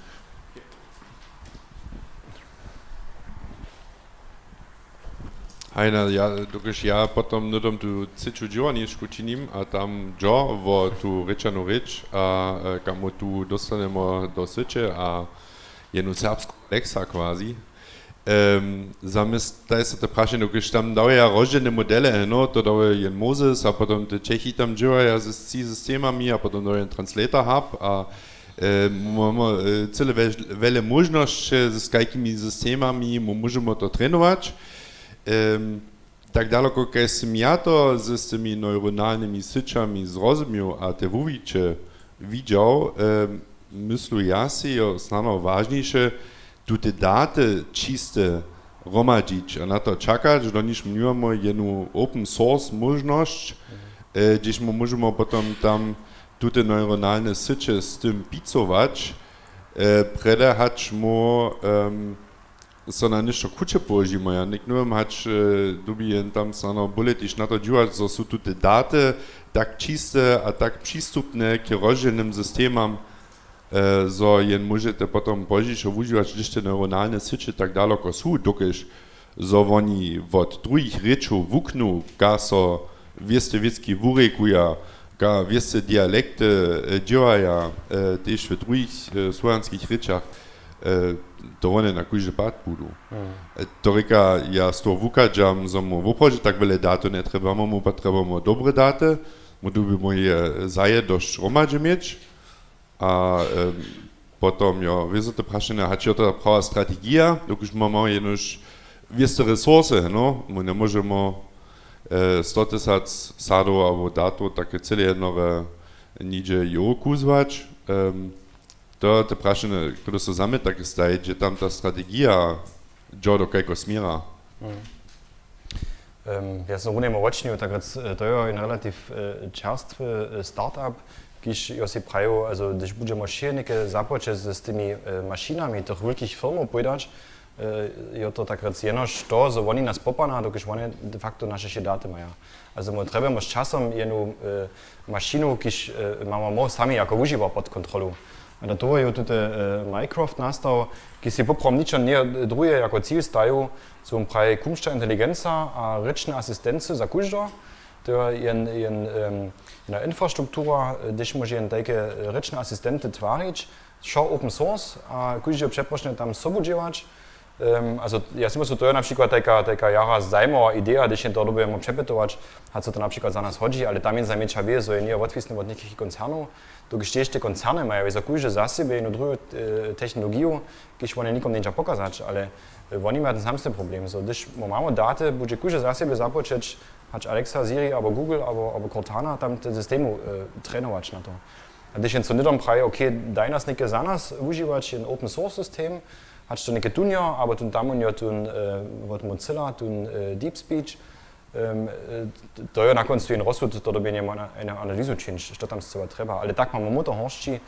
Hajna, ja, dokelž ja potom hnydom tu třeću dźěłarničku činim a tam dźo wo tu rěčanu rěč a e, kamo tu dóstanemo do syće a jednu serbsku leksa quasi. Um, za mnje staj so to prašenje, dokelž tam dawaja rozdźělne modele, no, to dawaja jen Moses a potom te Čechi tam dźěłaja z tři systemami a potom dawaja jen Translator Hub a e, mamy e, cyle we-, wjele móžnosće, z kajkimi systemami my móžemy to trenować. Um, Tak daloko, kaž sym ja to z tymi neuronalnymi syćami zrozumił a te wuwiće widźał, e, myslu ja sej, jo snano wažniše, tute daty čiste hromadźić a na to čakać, do niž my nimamy jednu open source móžnosć, e, hdźež my móžemy potom tam tute neuronalne syće z tym picować, e, prjedy hač mu, em, so na něšto kruće połožimy. Ja něk nowym hač e, dyrbi jen tam snano bóle tež na to dźěłać, zo su tute daty tak čiste a tak přistupne k rozdźělnym systemam, e, zo jen móžete potom pozdźišo wužiwać, hdyž te neuronalne syće tak daloko su, dokelž zo woni wot druhich rěčow wuknu, kaž so wěste wěcki wurěkuja, kaž wěste dialekty e, dźěłaja, e, tež w druhich e, słowjanskich rěčach, e, to wone na kóždy pad budu. E, to rěka, ja z toho wuchadźam, zo mu woprawdźe tak wjele datow njetrjebamy, mu pa trjebamy dobre daty, mu dyrbimy je zaje dosć hromadźe měć. A e, potom, jo, wězo to prašenje, hač jo to prawa strategija, dokelž mamy jenož wěste resursy, no, my njemóžemy e, sto tysac sadow abo datow take cyle jednore nigdźe jo kuzłać. Em, to je to prašenje, kotrež so za mnje take staji, hdźe tam ta strategija dźo do kajkeho směra. Em, ja sam runje ročnił, tak rjec, e, to je jen relativ e, čerstwy e, startup, kiž jo sej prajił, also hdyž budźemy wšě něke započeć z, z tymi e, mašinami tych wulkich firmow powědać, e, jo to tak rjec jenož to, zo woni nas popana, dokelž wone de facto naše wšě daty maja. Also my trjebamy z časom jednu e, mašinu, kiž e, mamy my sami jako wužiwar pod kontrolu. A do toho jo tute e, Mycroft nastał, kiž sej poprawom ničo nje-, druhe jako cil stajił, zo wón praji kumšta inteligenca a rěčne asistency za kóždeho. To je jen, jen, em, jedna infrastruktura, e, hdyž móže jen tajke e, rěčne asistenty twarić, wšo open source a kóždy je přeprošeny tam sobu dźěłać. Em, also, ja sym myslił, to je na přikład tajka, tajka jara zajimawa ideja, hdyž jen to dyrbimy přepytować, hač so to na přikład za nas hodźi, ale tam jen zaměća wě, zo je njeje wotwisny wot někich koncernow, dokelž tež te koncerny maja wězo kóždy za sebje jednu druhu e, technologiju, kiž wone nikom njeńdźa pokazać, ale e, woni maja ten samsny problem. Zo, hdyž my mamy daty, budźe kóždy za sebje započeć, hač Alexa, Siri, abo Google, abo, abo Cortana, tam te systemu e, trenować na to. A hdyž jen so hnydom praji, okay, daj nas něke za nas wužiwać, jen open source system, hač to něke tón jo, abo tón tam jo, tón e, wot Mozilla, tón e, DeepSpeech, em, e, to jo na kóncu jen rozsud, to dyrbimy na-, jen analizu čińć, što tam scyła trjeba. Ale tak mamy mótor horsći,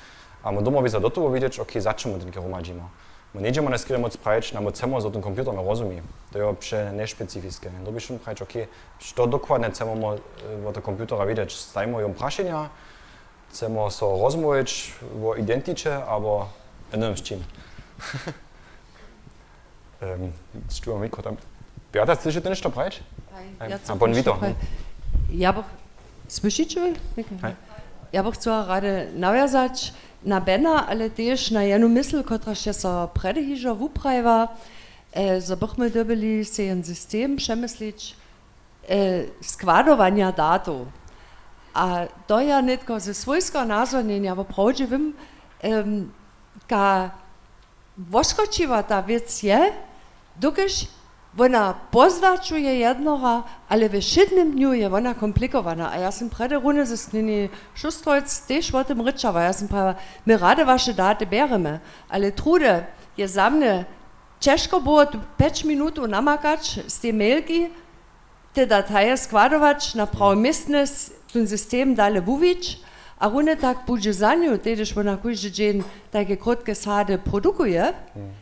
A my domowi za do toho widźeć, okay, za čemu ten hromadźimo. My njedźemo neskele moc prajić, nam chcemo, zo ten computer nam rozumi. To je pře nespecifiske. Dobi šum prajić, okay, što dokładne chcemo mo-, e, od toho computera widźeć. Stajimo jom prašenja, chcemo so rozmołwić o identiće, abo jednym z čim. Em, šću, mikro tam. Beata, chceš ty nešto prajić? Haj, haj, ja chcem a pon Wito. Ja bych, słyšiće? Haj. Ja bych chcela rady nawjazać na Bena, ale tež na jednu mysl, kotraž je so predy hižo wuprajiła, e, zo bychmy dyrbili sej jen system přemyslić, e, składowanja datow. A to ja nětko ze swójskeho nazhonjenja woprawdźe wěm, em, ka woskočiła ta wěc je, dokelž wona po zdaću je jednora, ale we wšědnym dnju je wona komplikowana. A ja sym prjedy runje ze Knjeni Šustrojc tež wo tym rěčała. Ja sym prawa, my rady waše daty bjerjemy, ale trudy je za mnje ćežko było tu pjeć minutow namakać z tej mailki, te dataje składować na prawe městnje, s-, ten system dale wuwić, a runje tak budźe za nju, tež wona kóždy dźeń tajke krótke sady produkuje,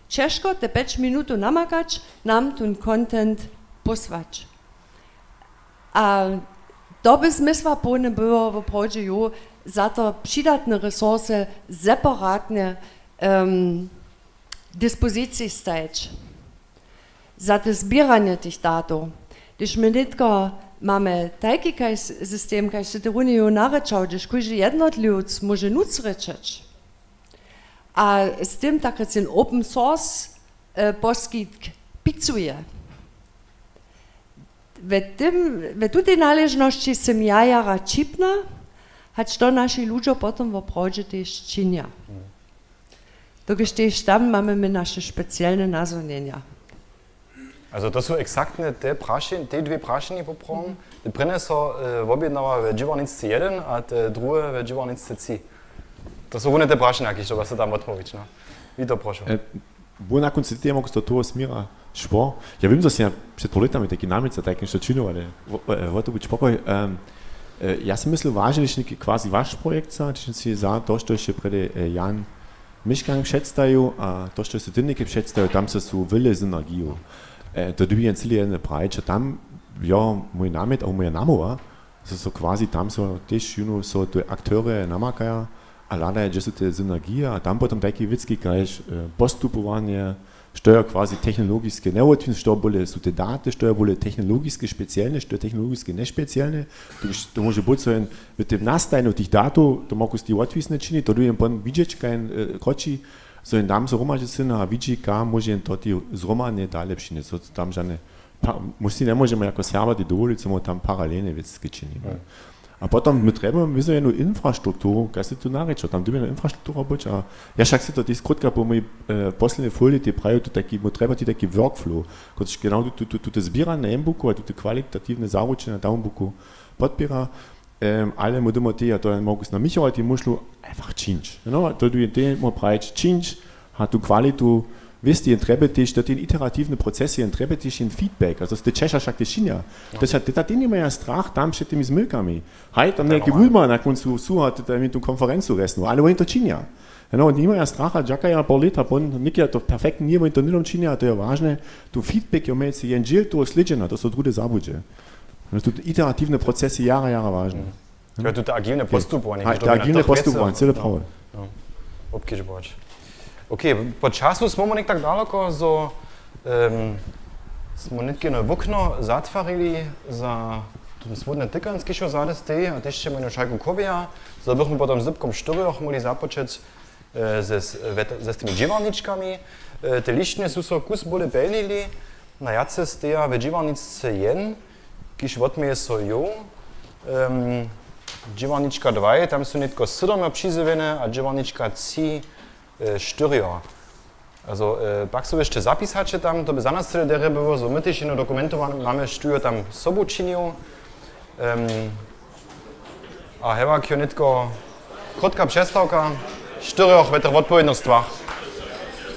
ćežko te pjeć minutow namakać, nam ten content pósłać. A to by zmysłapołne było woprawdźe jo za to přidatne resursy separatnje, em, dispoziciji stajeć. Za te zběranje tych datow. Hdyž my nětko mamy tajki kaž system, kaž sy ty runje jo narěčał, hdyž kóždy jednotliwc móže nuc rěčeć a z tym tak rěc jen open source, e, poskitk picuje. We tym, we tutej naležnosći sym ja jara ćipna, hač to naši ludźo potom woprawdźe tež činja. Dokelž tež tam mamy my naše specielne nazhonjenja. Also to su exaktne te prašen-, te dwě prašenje poprawom. Te prěnje so, e, wobjednała w dźěłarničce jedyn a te druhe w dźěłarničce tři. To su runje te prašenja, kiž to so tam wotmołwić, no. Wito, prošu. E, było na kóncu teje, móhł do toho směra šło. Ja wěm, zo sym ja před pola lětami tajki namjet za tajke něšto činił, ale wo-, e, wo to budź pokoj. Em, e, ja sym myslel wažne, hdyž něki quasi waš projekt za, hdyž sym si za to, što je prjedy, e, Jan Miškang předstajił a to, što sy ty něke předstajił, tam so su wjele synergijow. E, to dyrbi jen cyle jedne prajić a tam, jo, mój namjet a moja namołwa, so, so quasi tam so tež jónu so te akteurje namakaja a hladaja, hdźe su te synergije a tam potom tajki wěcki kaž, e, postupowanje, što je quasi technologiske njewotwisne, što bóle su te daty, što je bóle technologiske specielne, što je technologiske njespecielne. To, to móže być, zo jen w tym nastajnju tych datow, to móhł z tej wotwisne činić, to dyrbi jen potom widźeć, kaž jen, e, kroči, zo jen tam zhromadźe syn a widźi, kaž móže jen to tej zhromadnje dale přinjesć, zo tam žane pa-, my si njemóžemy jako Serber tej dowolić, zo my tam paralelne wěcki činimy. A potom my trjebamy, my znajemy infrastrukturu, kaž sy tu narěčał, tam dyrbimy infrastruktura być a ja wšak sy to tež krótka po mojej, e, poslednjej foliji tej prajił, tu tajki, my trjeba tu tajki workflow, kotryž genau tu, tu, tu, tute zběranje na jednym buku a tute kwalitatiwne zaručenja na tamnym buku podpěra. Em, ale my dyrbimy tej, a to móhł na Michała tej mušlu, einfach čińć. No, to je tej, móhł prajić, čińć, a tu kwalitu, wěste, jen trjeby tež, to je ten iteratiwny proces, jen trjeby tež jen feedback, a to ste Češa wšak tež činja. To je, te, te, te njemaja strach tam před tymi zmylkami. Haj, tam něki wudma na kóncu su, a te, te, tu konferencu resnu, ale woni to činja. No, woni nimaja stracha, dźakaja po lěta, po něki to perfektne, woni to hnydom činja, a to je wažne, tu feedback je mjez jen dźěl toho slědźenja, to so druhdy zabudźe. No, tu iteratiwne procesy jara, jara wažne. To je to agilne postupowanje, haj, to agilne postupowanje, cyle prawo. No. Obkedźbować. Okay, po času smy něk tak daloko, zo, em, smy nětko jedno wokno zatwarili za ten słódny tykanj, kiž zadestej, a tež ćemo jednu šajku kowja, zo bychmy potom z dypkom štyrjoch móhli započeć, e, ze, z, wet-, ze z tymi dźěłarničkami. E, te lištnje su so kus bóle pjelnili, na jace steja w dźěłarničce jen, kiž wotměje so jow. Em, dźěłarnička dwaj, tam su nětko sydom přizjewjene a dźěłarnička tři, e, štyrjo. Also, e, pak so hišće zapisaće tam, to by za nas tyle derje było, zo my tež jedno dokumentowane mamy, štó jo tam sobu činił. Em, a hewak jo nětko krótka přestawka, štyrjoch we tych wotpowědnych stwach.